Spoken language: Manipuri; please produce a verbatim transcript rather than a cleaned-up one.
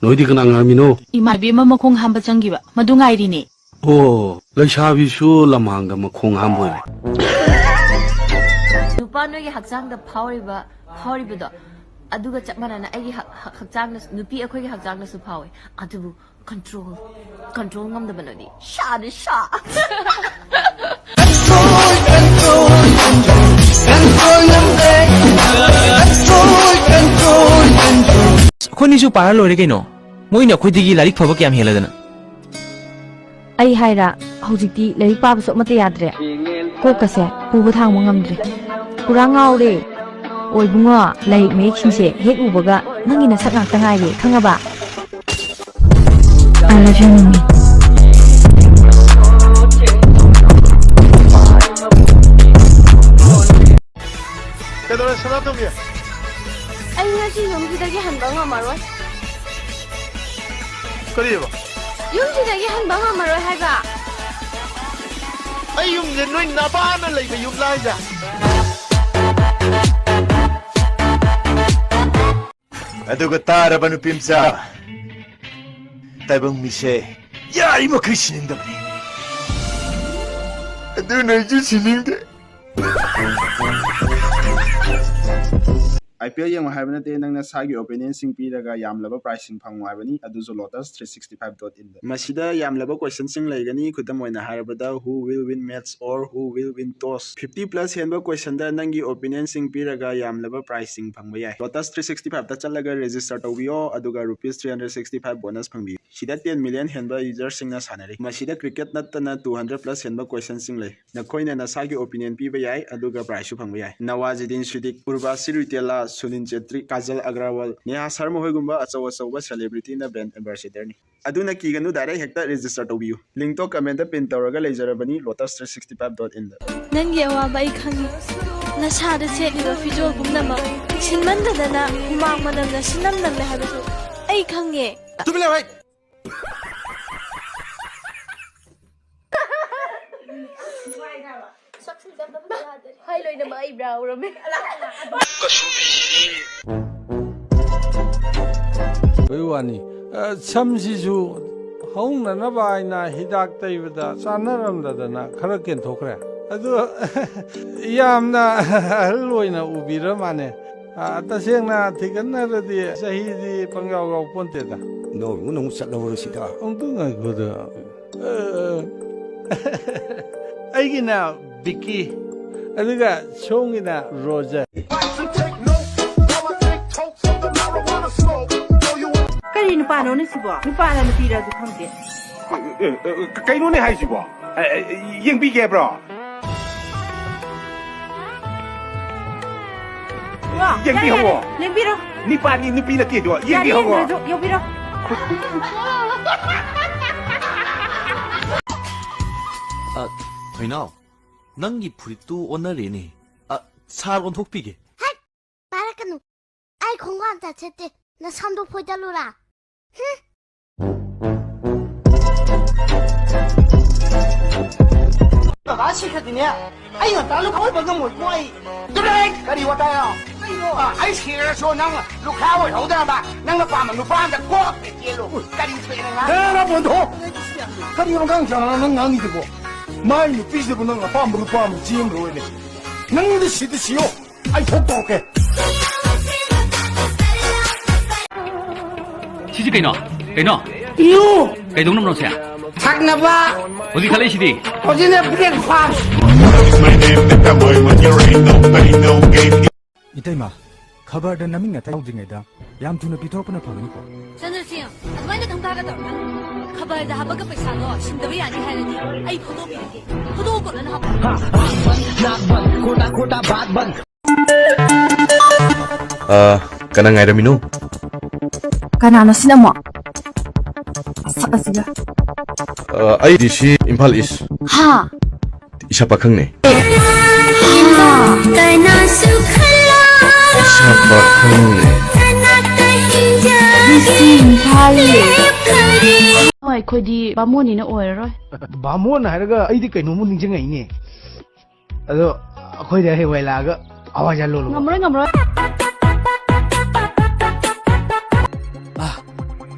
ꯅꯣꯏꯗꯤ ꯀꯅꯥ ꯉꯥꯏꯔꯝꯃꯤꯅꯣ? ꯏꯃꯥꯟꯅꯕꯤ ꯑꯃ ꯃꯈꯣꯡ ꯍꯥꯝꯕ ꯆꯪꯈꯤꯕ, ꯃꯗꯨ ꯉꯥꯏꯔꯤꯅꯦ꯫ ꯑꯣ, ꯂꯩꯁꯥꯕꯤꯁꯨ ꯂꯝꯍꯥꯡꯗ ꯃꯈꯣꯡ ꯍꯥꯝꯕ ꯑꯣꯏꯔꯦ꯫ ꯅꯨꯄꯥ ꯅꯣꯏꯒꯤ ꯍꯛꯆꯥꯡꯗ ꯐꯥꯎꯔꯤꯕ, ꯐꯥꯎꯔꯤꯕꯗꯣ, ꯑꯗꯨꯒ ꯆꯞ ꯃꯥꯟꯅꯅ ꯑꯩꯒꯤ ꯍꯛ-, ꯍꯛ-, ꯍꯛꯆꯥꯡꯗ, ꯅꯨꯄꯤ ꯑꯩꯈꯣꯏꯒꯤ ꯍꯛꯆꯥꯡꯗꯁꯨ ꯐꯥꯎꯋꯦ꯫ ꯑꯗꯨꯕꯨ control, control ꯉꯝꯗꯕ ꯅꯣꯏꯗꯤ꯫ ꯁꯥꯅꯤ ꯁꯥ꯫ ꯑꯩꯈꯣꯏꯅꯤꯁꯨ ꯄꯥꯔ ꯂꯣꯏꯔꯦ ꯀꯩꯅꯣ꯫ ꯃꯣꯏꯅ ꯑꯩꯈꯣꯏꯗꯒꯤ ꯂꯥꯏꯔꯤꯛ ꯐꯕ ꯀꯌꯥꯝ ꯍꯦꯜꯂꯗꯅ꯫ ꯑꯩ ꯍꯥꯏꯔ, ꯍꯧꯖꯤꯛꯇꯤ ꯂꯥꯏꯔꯤꯛ ꯄꯥꯕꯁꯨ ꯑꯃꯠꯇ ꯌꯥꯗ꯭ꯔꯦ꯫ ꯀꯣꯛꯀꯁꯦ ꯄꯨꯕ ꯊꯥꯡꯕ ꯉꯝꯗ꯭ꯔꯦ꯫ ꯄꯨꯔꯥ ꯉꯥꯎꯔꯦ꯫ ꯑꯣꯏꯕꯨꯡꯉꯣ, ꯂꯥꯏꯔꯤꯛ ꯃꯌꯦꯛꯁꯤꯡꯁꯦ ꯍꯦꯛ ꯎꯕꯒ ꯅꯪꯒꯤ ꯅꯁꯛ ꯉꯥꯛꯇ ꯉꯥꯏꯔꯦ, ꯈꯪꯉꯕ? I love you, ꯃꯃꯤ꯫ ꯀꯩꯗꯧꯔꯦ, ꯁꯅꯥꯇꯣꯝꯕꯤ? ꯑꯩ ꯉꯁꯤ ꯌꯨꯝꯁꯤꯗꯒꯤ ꯍꯟꯕ ꯉꯝꯃꯔꯣꯏ꯫ ꯀꯔꯤꯕ? ꯌꯨꯝꯁꯤꯗꯒꯤ ꯍꯟꯕ ꯉꯝꯃꯔꯣꯏ ꯍꯥꯏꯕ꯫ ꯑꯩ ꯌꯨꯝꯁꯦ ꯅꯣꯏ ꯅꯄꯥꯅ ꯂꯩꯕ ꯌꯨꯝꯂ ꯍꯥꯏꯁꯦ? ꯑꯗꯨꯒ ꯇꯥꯔꯕ, ꯅꯨꯄꯤ ꯃꯆꯥ, ꯇꯥꯏꯕꯪ ꯃꯤꯁꯦ ꯌꯥꯔꯤꯃꯈꯩ ꯁꯤꯅꯤꯡꯗꯕꯅꯤ꯫ ꯑꯗꯨꯅ ꯑꯩꯁꯨ ꯁꯤꯅꯤꯡꯗꯦ꯫ ꯑꯥꯏ ꯄꯤ ꯑꯦꯜ ꯌꯦꯡꯉꯨ ꯍꯥꯏꯕ ꯅꯠꯇꯦ, ꯅꯪ ꯅꯁꯥꯒꯤ ꯑꯣꯄꯤꯅꯤꯌꯟꯁꯤꯡ ꯄꯤꯔꯒ ꯌꯥꯝꯂꯕ ꯄ꯭ꯔꯥꯏꯖꯁꯤꯡ ꯐꯪꯉꯨ ꯍꯥꯏꯕꯅꯤ, ꯑꯗꯨꯁꯨ lotus three sixty five dot in ꯗ꯫ ꯃꯁꯤꯗ ꯌꯥꯝꯂꯕ ꯀꯣꯏꯁꯟꯁꯤꯡ ꯂꯩꯒꯅꯤ, ꯈꯨꯗꯝ ꯑꯣꯏꯅ ꯍꯥꯏꯔꯕꯗ, who will win match or who will win toss? Fifty plus ꯍꯦꯟꯕ ꯀꯣꯏꯁꯟꯗ ꯅꯪꯒꯤ ꯑꯣꯄꯤꯅꯤꯌꯟꯁꯤꯡ ꯄꯤꯔꯒ ꯌꯥꯝꯂꯕ ꯄ꯭ꯔꯥꯏꯖꯁꯤꯡ ꯐꯪꯕ ꯌꯥꯏ꯫ Lotus three sixty five ꯇ ꯆꯠꯂꯒ register ꯇꯧꯕꯤꯌꯣ, ꯑꯗꯨꯒ rupees three hundred sixty five bonus ꯐꯪꯕꯤꯌꯨ꯫ ꯁꯤꯗ ten million ꯍꯦꯟꯕ ꯌꯨꯖꯔꯁꯤꯡꯅ ꯁꯥꯟꯅꯔꯤ꯫ ꯃꯁꯤꯗ ꯀ꯭ꯔꯤꯀꯦꯠ ꯅꯠꯇꯅ two hundred plus ꯍꯦꯟꯕ ꯀꯣꯏꯁꯟꯁꯤꯡ ꯂꯩ꯫ ꯅꯈꯣꯏꯅ ꯅꯁꯥꯒꯤ ꯑꯣꯄꯤꯅꯤꯌꯟ ꯄꯤꯕ ꯌꯥꯏ, ꯑꯗꯨꯒ ꯄ꯭ꯔꯥꯏꯖꯁꯨ ꯐꯪꯕ ꯌꯥꯏ꯫ ꯅꯋꯥꯖꯤꯗꯤꯟ ꯁꯤꯗꯤꯛ, ꯎꯔꯕꯥꯁꯤ ꯔꯨꯏꯇꯦꯂꯥ, ꯁꯨꯅꯤꯜ ꯆꯦꯇ꯭ꯔꯤ, ꯀꯥꯖꯜ ꯑꯒ꯭ꯔꯋꯥꯜ, ꯅꯦꯍꯥ ꯁꯔꯃ ꯍꯣꯏꯒꯨꯝꯕ ꯑꯆꯧ ꯑꯆꯧꯕ ꯁꯦꯂꯦꯕ꯭ꯔꯤꯇꯤꯅ ꯕ꯭ꯔꯦꯟ ꯑꯦꯝꯕꯦꯁꯦꯗꯔꯅꯤ꯫ ꯑꯗꯨꯅ ꯀꯤꯒꯅꯨ, direct ꯍꯦꯛꯇ register ꯇꯧꯕꯤꯌꯨ꯫ Link ꯇꯣ comment ꯇ pin ꯇꯧꯔꯒ ꯂꯩꯖꯔꯕꯅꯤ, lotus three sixty five dot in ꯗ꯫ ꯅꯪꯒꯤ ꯑꯋꯥꯕ ꯑꯩ ꯈꯪꯉꯤ꯫ ꯅꯁꯥꯗ ꯁꯦꯠꯂꯤꯕ ꯐꯤꯖꯣꯜ ꯄꯨꯝꯅꯃꯛ ꯁꯤꯟꯃꯟꯗꯗꯅ ꯍꯨꯃꯥꯡ ꯃꯅꯝꯅ ꯁꯤꯅꯝ ꯅꯝꯃꯦ ꯍꯥꯏꯕꯁꯨ ꯑꯩ ꯈꯪꯉꯦ꯫ ꯇꯨꯃꯤꯟ ꯂꯩꯌꯨ, ꯍꯩꯠ! ꯍꯥꯏ ꯂꯣꯏꯅꯃꯛ ꯑꯩ ꯕ꯭ꯔꯥ ꯎꯔꯝꯃꯦ꯫ ꯀꯁꯨꯕꯤꯁꯤꯗꯤ꯫ ꯀꯩ ꯋꯥꯅꯤ? ꯑ, ꯁꯝꯁꯤꯁꯨ ꯍꯧꯅꯅꯕ ꯍꯥꯏꯅ ꯍꯤꯗꯥꯛ ꯇꯩꯕꯗ ꯆꯥꯟꯅꯔꯝꯗꯗꯅ ꯈꯔ ꯀꯦꯟꯊꯣꯛꯈ꯭ꯔꯦ꯫ ꯑꯗꯨ ꯌꯥꯝꯅ ꯑꯍꯜ ꯑꯣꯏꯅ ꯎꯕꯤꯔ ꯃꯥꯅꯦ꯫ ꯑ, ꯇꯁꯦꯡꯅ ꯊꯤꯒꯠꯅꯔꯗꯤ ꯆꯍꯤꯗꯤ ꯄꯪꯌꯥꯎ ꯌꯥꯎ ꯄꯣꯟꯇꯦꯗ꯫ ꯅꯧꯔꯨ ꯅꯧ ꯆꯠꯂꯧꯔꯁꯤꯗ꯫ ꯑꯃꯨꯛꯇ ꯉꯥꯏꯈꯣꯗ꯫ ꯑ, ꯑꯩꯒꯤꯅ ꯕꯤꯀꯤ, ꯑꯗꯨꯒ ꯁꯣꯝꯒꯤꯅ ꯔꯣꯖꯔ꯫ ꯀꯔꯤ ꯅꯨꯄꯥꯅꯣꯅꯦ ꯁꯤꯕꯣ? ꯅꯨꯄꯥꯔ ꯅꯨꯄꯤꯔꯁꯨ ꯈꯪꯗꯦ꯫ ꯑꯦ, ꯑꯦ, ꯀꯩꯅꯣꯅꯦ ꯍꯥꯏꯁꯤꯕꯣ? ꯑꯦ, ꯑꯦ, ꯌꯦꯡꯕꯤꯒꯦ ꯍꯥꯏꯕ꯭ꯔꯣ? ꯋꯥ, ꯌꯦꯡꯕꯤꯍꯧꯋꯣ꯫ ꯌꯥꯔꯦ, ꯌꯥꯔꯦ, ꯌꯦꯡꯕꯤꯔꯣ꯫ ꯅꯤꯄꯥꯅꯤ ꯅꯨꯄꯤ ꯅꯠꯇꯦꯗꯣ, ꯌꯥꯔꯦ, ꯌꯦꯡꯕꯤꯍꯧꯋꯣ꯫ ꯌꯦꯡꯕꯤꯔꯁꯨ, ꯌꯦꯡꯕꯤꯔꯣ꯫ ꯑ, ꯊꯣꯏꯅꯥꯎ, ꯅꯪꯒꯤ ꯐꯨꯔꯤꯠꯇꯨ ꯑꯣꯟꯅꯔꯦꯅꯦ꯫ ꯑ, ꯁꯥꯔ ꯑꯣꯟꯊꯣꯛꯄꯤꯒꯦ꯫ ꯍꯠ! ꯄꯥꯏꯔꯛꯀꯅꯨ꯫ ꯑꯩ ꯈꯣꯡꯒ꯭ꯔꯥꯎ ꯑꯝꯇ ꯁꯦꯠꯇꯦ꯫ ꯅꯁꯝꯗꯣ ꯐꯣꯏꯗꯠꯂꯨꯔꯥ? ꯍꯨꯝ! ꯕꯕꯥ ꯁꯤꯈ꯭ꯔꯗꯤꯅꯦ, ꯑꯩ ꯉꯟꯇꯥ ꯂꯨꯈꯥꯎ ꯑꯣꯏꯕ ꯉꯝꯃꯣꯏꯀꯣ ꯑꯩ꯫ ꯇꯨꯃꯤꯟ! ꯀꯔꯤ ꯋꯥꯇꯥꯅꯣ? ꯀꯩꯅꯣ? ꯑ, ꯑꯩ ꯁꯤꯔꯁꯨ ꯅꯪ ꯂꯨꯈꯥꯎ ꯑꯣꯏꯍꯧꯗꯅꯕ ꯅꯪꯅ ꯄꯥꯝꯕ ꯅꯨꯄꯥ ꯑꯝꯗ ꯀꯣꯛ ꯆꯦꯜꯂꯨ꯫ ꯀꯔꯤ ꯊꯣꯛꯑꯦꯅ ꯉꯥꯡ-? ꯍꯦ, ꯅꯥꯕꯣꯟꯗꯣ! ꯀꯔꯤ ꯋꯥꯉꯥꯡ ꯁꯉꯥꯡꯅꯣ ꯅꯪ ꯉꯥꯡꯉꯤꯗꯨꯕꯣ? ꯃꯥꯏ ꯅꯨꯄꯤꯁꯤꯕꯨ ꯅꯪ ꯑꯄꯥꯝꯕ ꯅꯨꯄꯥ ꯑꯃ ꯆꯦꯟꯈ꯭ꯔꯣꯏꯅꯦ꯫ ꯅꯪꯗꯤ ꯁꯤꯗꯤ ꯁꯤꯌꯣ꯫ ꯑꯩ ꯊꯣꯛ ꯇꯧꯔꯛꯀꯦ꯫ ꯁꯤꯁꯤ ꯀꯩꯅꯣ? ꯀꯩꯅꯣ? ꯏꯌꯨ! ꯀꯩꯗꯧꯅꯕꯅꯣ ꯁꯦ? ꯊꯛꯅꯕ! ꯍꯧꯖꯤꯛ ꯈꯜꯂꯛꯏꯁꯤꯗꯤ? ꯍꯧꯖꯤꯛꯅ breakfast! ꯏꯇꯩꯃ, ꯈꯕꯔꯗ ꯅꯃꯤꯡ ꯑꯇꯩ ꯌꯥꯎꯗ꯭ꯔꯤꯉꯩꯗ ꯌꯥꯝ ꯊꯨꯅ ꯄꯤꯊꯣꯔꯛꯄꯅ ꯐꯒꯅꯤꯀꯣ꯫ ꯆꯟꯗ꯭ꯔꯁꯤꯡ, ꯑꯗꯨꯃꯥꯏꯅ ꯊꯣꯡ ꯊꯥꯛꯀꯗꯧꯔꯣ ꯅꯪ? ꯈꯕꯔꯗ ꯍꯥꯞꯄꯒ ꯄꯩꯁꯥꯗꯣ ꯁꯤꯡꯗꯕ ꯌꯥꯅꯤ ꯍꯥꯏꯔꯗꯤ ꯑꯩ ꯐꯣꯇꯣ ꯄꯤꯔꯛꯀꯦ꯫ ꯐꯣꯇꯣ ꯀꯣꯟꯅꯅ ꯍꯥꯞꯄꯣ꯫ ꯑ, ꯀꯅꯥ ꯉꯥꯏꯔꯝꯃꯤꯅꯣ? ꯀꯅꯥꯅꯣ ꯁꯤꯅ ꯑꯃꯨꯛ? ꯁꯛ ꯑꯁꯤꯒ꯫ ꯑ, ꯑꯩ ꯗꯤ ꯁꯤ ꯏꯝꯐꯥꯜ ꯏꯁ꯫ ꯍꯥ? ꯏꯁꯥ ꯄꯥꯈꯪꯅꯦ꯫ ꯍꯥ? ꯏꯁꯥ ꯄꯥꯈꯪꯅꯦ꯫ ꯗꯤ ꯁꯤ ꯏꯝꯐꯥꯜ ꯏꯁ꯫ ꯑꯩꯈꯣꯏꯗꯤ ꯕꯥꯃꯣꯟꯅꯤꯅ ꯑꯣꯏꯔꯔꯣꯏ꯫ ꯕꯥꯃꯣꯟ ꯍꯥꯏꯔꯒ ꯑꯩꯗꯤ ꯀꯩꯅꯣꯝꯕꯨ ꯅꯤꯡꯁꯤꯡꯉꯛꯏꯅꯦ꯫ ꯑꯗꯣ ꯑꯩꯈꯣꯏꯗ ꯍꯌꯦꯡꯋꯥꯏ ꯂꯥꯛꯑꯒ ꯍꯋꯥꯏꯖꯥꯔ ꯂꯣꯜꯂꯨꯀꯣ꯫ ꯉꯝꯃꯔꯣꯏ, ꯉꯝꯃꯔꯣꯏ꯫ ꯑꯥ,